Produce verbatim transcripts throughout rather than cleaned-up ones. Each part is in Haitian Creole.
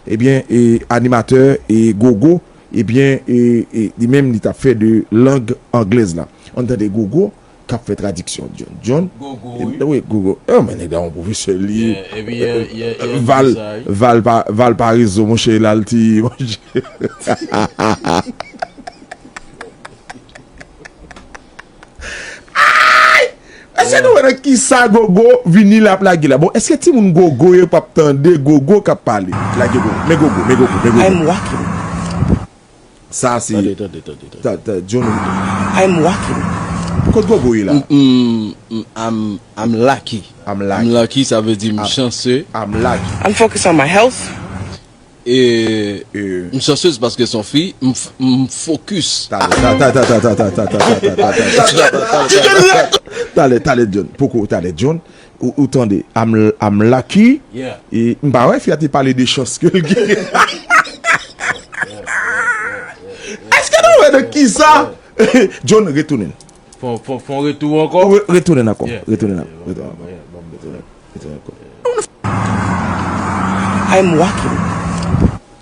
Ebyen, e, animatè, e, Gogo, ebyen, e, e, li menm, li t ap fè de lang anglèz la. Ann tande Gogo k ap fè tradiksyon. John, John, Gogo, e, wi. Wi, Gogo. E, men nèg la, yon pwofesè, li, Yeah, epi, e, yeah, yeah, yeah, Val, sa, wi. Val pa, Val pa rezo, monchè, la, l ti, monchè. Ay! Èske nou wè nan kisa Gogo vini l ap lage la? Bon, èske timoun Gogo yo p ap tande Gogo k ap pale? Lage Gogo. Men Gogo, men Gogo, men Gogo. I'm walking. Sa se Tande, tande, tande, tande. Ta, ta, John. I'm walking. Kot Gogo ye la? Mm, mm, mm, I'm, I'm lucky. I'm lucky. I'm lucky, sa vle di m chanse. I'm lucky. I'm focused on my health. E m chanceuse paske son fi, m, f- m focus. Talè, ta- ta- ta- ta- ta- ta- ta- ta- ta- ta- ta- ta- ta- ta- ta- talè, talè, John. Poko, talè, John. Ou, ou tande, I'm, I'm lucky. Yeah. E m pa wè fi a te pale de chans ke l gen. Èske nou wè nan kisa? John, retounen. Fon, fon, fon retou ankò? Re- Retounen ankò. Yeah, retounen yeah, ankò. Yeah, retounen ankò. Retounen ankò. I'm walking.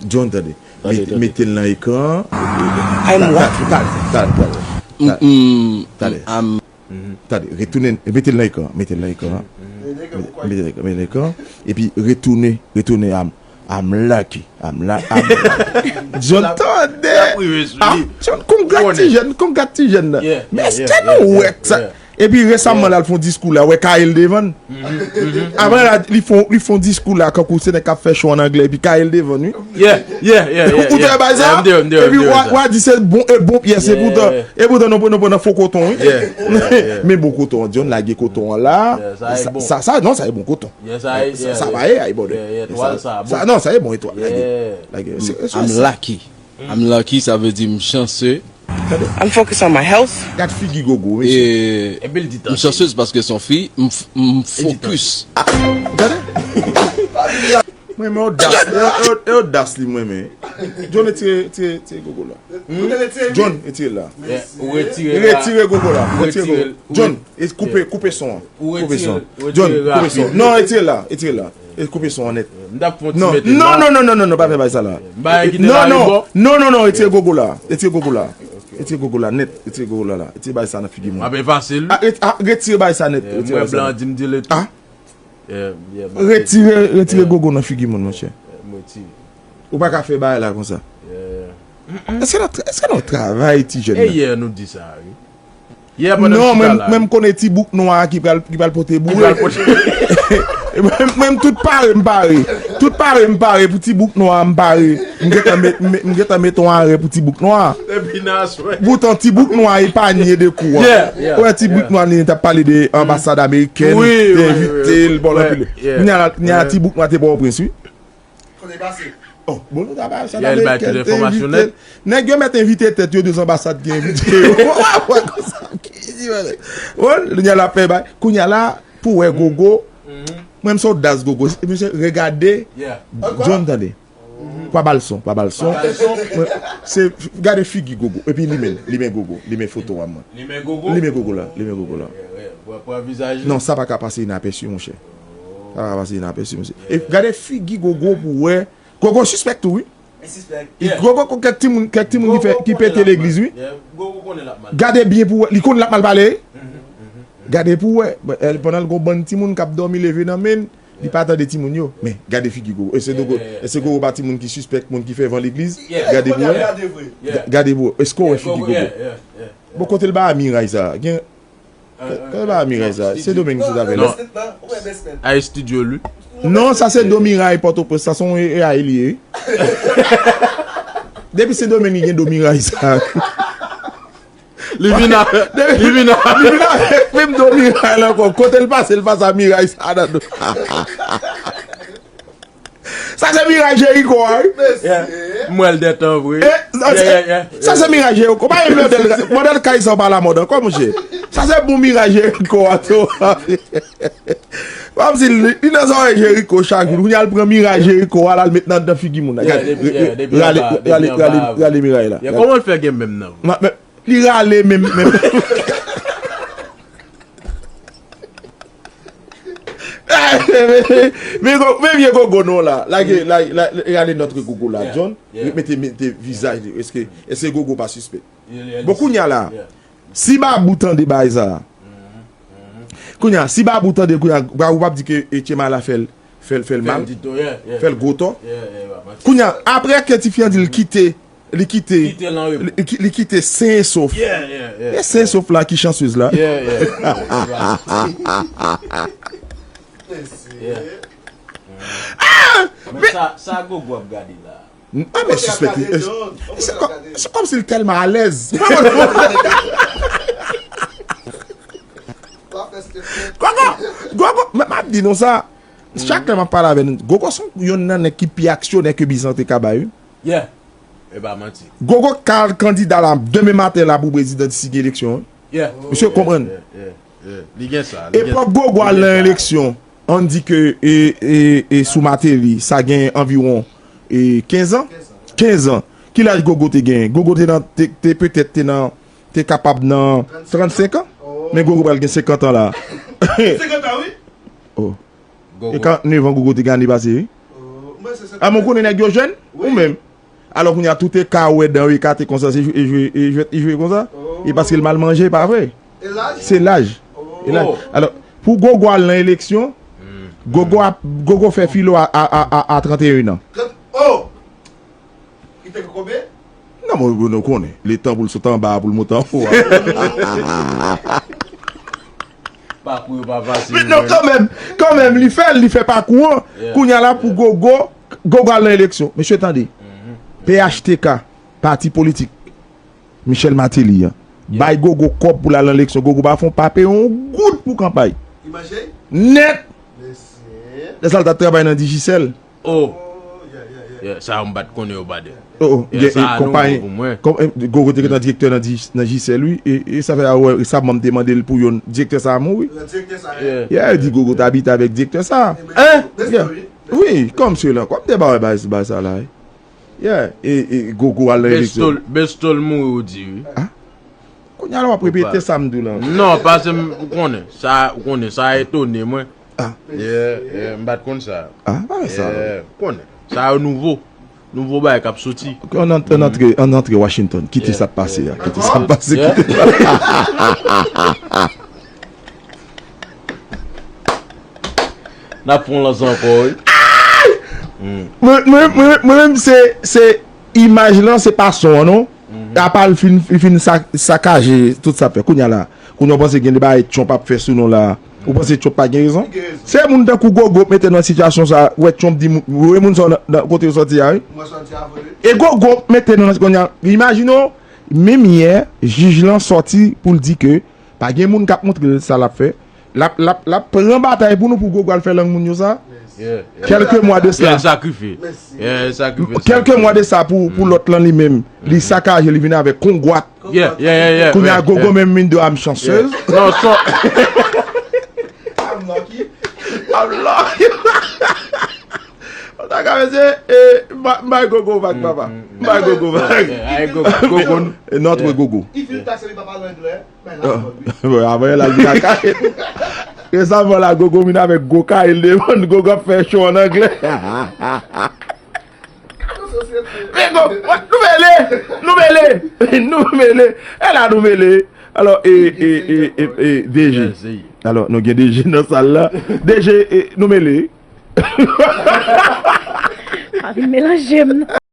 John, tande. Tande, Met- tande. Mete l nan ekran. I'm Ta- ta- walking. Talè, talè, talè. Mm, mm, Talè. I'm Tande, retounen, mete l nan ekran, mete l nan ekran. Mete l nan ekran, mete l nan ekran. Epi retounen, retounen I'm, I'm lucky, I'm la, I'm lucky. John, tande. Ah, John, congrat ti jèn, congrat ti jèn nan. Men èske nou wè sa? Epi resaman la, l fè yon diskou la, wè Kayel devan. Avan la, li fè, li fè yon diskou la, kankou se nèg k ap fè show an anglè, epi Kayel devan, wi. Yeah, yeah, yeah, yeah. Ou te wè bagay sa? Epi w a, w a di se bon, e bon pyès, e poutan, e poutan nou, nou pran nan fo koton, wi. Men bon koton an, John lage koton an la. Sa, sa, non, sa e bon koton. Sa, sa pa ye, ay, bòdè. Sa, non, sa e bon etwal. Lage, lage. I'm lucky. I'm lucky, sa vle di m chanse. I'm focused on my health. Gad figi Gogo, mesye. E m chanceuse paske son fi, m, f- m focus. Gade. Mwen renmen odas. E, e, e odas li mwen renmen. John, retire, retire, retire Gogo la. John, retire la. Ou retire la. Retire Gogo la. Retire Gogo. John, e koupe, koupe son an. Koupe son an. John, koupe son an. Non, retire la, retire la. E koupe son an nèt. M t ap fè yon ti mete la. Non, non, non, non, non, pa fè bagay sa la. M pa gen kite la. Non, non, non, non, retire Gogo la. Retire Gogo la. Retire Gogo la nèt. Retire Gogo la la. Retire bagay sa nan figi mwen. M ap efase l. Ah, ret- ah, retire bagay sa nèt. Retire bagay sa nèt. Mwen blan di m di l etou. Ah. Retire, retire Gogo nan figi moun, monchè. Ou pa ka fè bagay la konsa. Èske nou, èske nou travay ti jèn nan? E yè nou di sa, wi. Yè pandan m chita la. Non, mwen, mwen m konnen ti bouk nwa a ki pral, ki pral pote boure. Mwen, mwen tout pare m pare. Tout pare m pare pou ti bouk nwa a m pare. M gentan met, m, m gentan met yon arè pou ti bouk nwa a. Poutan ti bouk nwa a epanye de kou an. Ou wè ti bouk nwa li t ap pale de anbasad amerikèn, te envite l, bon, anpil. Kounye a la, kounye a ti bouk nwa te Pòtoprens, wi. Kote l pase? Oh, bon, nou ta bay sa nan Amerikèn te envite l. Nèg yo mèt envite tèt yo de zanbasad ki envite yo. Wè konsa, kounye a la fè bay. Kounye a la, pou wè Gogo. Mwen, m se odas Gogo. Mesye, regade. John, tande. Pa ba l son, pa ba l son. Mwen, se, gade figi Gogo. Epi limen, limen Gogo, limen foto a mwen. Limen Gogo? Limen Gogo la, limen Gogo la. Non, sa pa ka pase inapèsi, monchè. Sa pa ka pase inapèsi, mesye. E gade figi Gogo pou wè. Gogo sispèk tou, wi. Gogo, kèk timoun, kèk timoun ki fè, ki pete legliz, wi. Gade byen pou wè. Li konn l ap mal pale. Gade pou wè. Pandan l gon bann timoun k ap dòmi leve nan men l, li pa tande timoun yo. Men, gade figi Gogo. E se Gogo, e se Gogo pa timoun ki sispèk, moun ki fèvan legliz. Gade pou wè. Gade pou wè. Èske w wè figi Gogo? Bon, kote l ba miray sa? Gen Kè ba miray sa, Sendomeng sou zafè la. A estidyo li. Non, sa se do miray Pòtoprens, sa se yon A I li ye. Depi Sendomeng li gen do miray sa. Li vin a, li vin a. Li vin avèk menm do miray la ankò. Kote l pase, l pase a miray sa nan do. Sa se miray Jeriko a, wi. M wè l dètan vre. Sa se miray Jeriko. Pa gen modèl, modèl kay sa pa lamòd ankò, monchè. Sa se bon miray Jeriko a tou. Kòmsi li, li nan zòrèy Jeriko chak jou. Kounye a l pran miray Jeriko a, l al met nan, nan figi moun nan. Gade, rale, rale, rale, rale miray la. Kòman l fè gen menm nan? Li rale menm, menm. Men, men, men vye Gogo non la. Lage, la, la, gade nòt Gogo la, John. Mete, mete vizaj li. Èske, èske Gogo pa sispèk? Bon, kounye a la, si Babou tande bagay sa a, kounye a, si Babou tande, kounye a, Babou p ap di ke Etchema la fè l, fè l, fè l mal, fè l gwo tò. Kounye a, apre ke tifi an di l kite, li kite, li, li kite sen e sof. E sen e sof la ki chansez la. Men sa, sa Gogo ap gade la. Ah, men sispèk li. Se kòm, se kòmsi l tèlman alèz. Gogo, Gogo, m ap di nou sa. Chak lè m ap pale avè nou, Gogo se yonn nan nèg ki pi aksyonè ke Bizante ka bay, wi. Yeah. E pa manti. Gogo ka al kandida la demen maten la pou prezidan si gen eleksyon, wi. Yeah. Misye konprann. Yeah, yeah, yeah. Li gen sa, li gen sa. Epòk Gogo al nan eleksyon, ann di ke, e, e, e sou Martelly, sa gen anviwon, e, kenz an? Kenz an. Ki laj Gogo te gen? Gogo te nan, te, te petèt te nan, te kapab nan trannsenk an. Men Gogo pral gen senkant an la. Senkant an, wi. Oh. E karantnèf an Gogo te gade pase, wi. Ah, men w konnen nèg yo jèn? Ou menm? Alò, kounye a, tout e ka wè dan yo ekate konsa, se jwe, e jwe, e jwe, e jwe konsa. E paske l mal manje, pa vre? Se laj. E laj. Alò, pou Gogo al nan eleksyon, Gogo ap, Gogo fè filo a, a, a, a, a trannteyen an. Oh! Li te gen konbyen? Non, men nou konnen. Letan pou l sot anba a, pou l monte anwo a. Pakou yo pa fasil. Men non, kanmenm, kanmenm, li fè l, li fè pakou an. Kounye a la pou Gogo, Gogo al nan eleksyon. Mesye, tande. P H T K, pati politik Michel Martelly an, bay Gogo kòb pou l al nan eleksyon. Gogo pa fè, pa peye yon goud pou kanpay. Nèt. Lè sa l t ap travay nan Digicel. Oh. Yeah, sa yo m pa t konnen yo, brother. Oh, oh, yeah, sa a nouvo pou mwen. Gogo te gentan direktè nan Di-, nan Digicel, wi. E, e sa fè a wè, sa m te mande l pou youn. Direktè sa a mouri. Yeah, yo di Gogo t abite avèk direktè sa a. Hein? Yeah. Wi, kòm se lan. Kòm te ba wè bay, bay sa la, wi. Yeah, e, e Gogo al nan eleksyon. Bestol, Bestol mouri ou di, wi. Ah? Kounye a la w ap repete sa m di w la ankò. Non, paske m, ou konnen, sa, ou konnen, sa etone mwen. Ah. Yeah, yeah, m pa t konn sa. Ah, pa fè sa. Yeah, ou konnen. Sa yo nouvo. Nouvo bagay k ap soti. Ann, ann, ann antre, ann antre Washington. Kite sa ap pase a. Kite sa ap pase, kite sa. N ap fè yon lans ankò, wi. Mwen, mwen, mwen, mwen menm, se, se imaj lan, se pa son an, non. Apa l fin, li fin sa-, sakaje tout sa fè. Kounye a la, kounye a w panse gen de bagay Trump ap fè sou nou la. Ou panse Trump pa gen rezon? Se moun tankou Gogo mete nan sitiyasyon sa, wè Trump di, wè moun sa nan, nan kote yo sòti a, wi. E Gogo mete nou nan, kounye a, imajine w, menm yè, jij lan sòti pou l di ke pa gen moun k ap montre l sa l ap fè. L ap, l ap, l ap pran batay pou nou pou Gogo al fè lang moun yo sa. Kèlke mwa de sila. L sakrifye. L sakrifye. Kèlke mwa de sa pou, pou lòt lan li menm. Li sakaje, li vin avèk kongwat. Kounye a Gogo menm vin di, I'm chanceuse. Non, son. I'm lucky. I'm lucky. Ou ta ka mesye, e, m bay Gogo vag, papa. M bay Gogo vag. Notre Gogo. Li fin takse, li pa pale anglè. Bon, avan l al vin ak kay. Resaman la, Gogo vin avèk gwo kay, l demann Gogo ap fè show an anglè. Gogo, nou mele, nou mele, nou mele. E la nou mele. Alò, e, e, e, e, e, D J. Alò, nou gen D J nan sal la. D J, e, nou mele. Pa vin melanje m, non.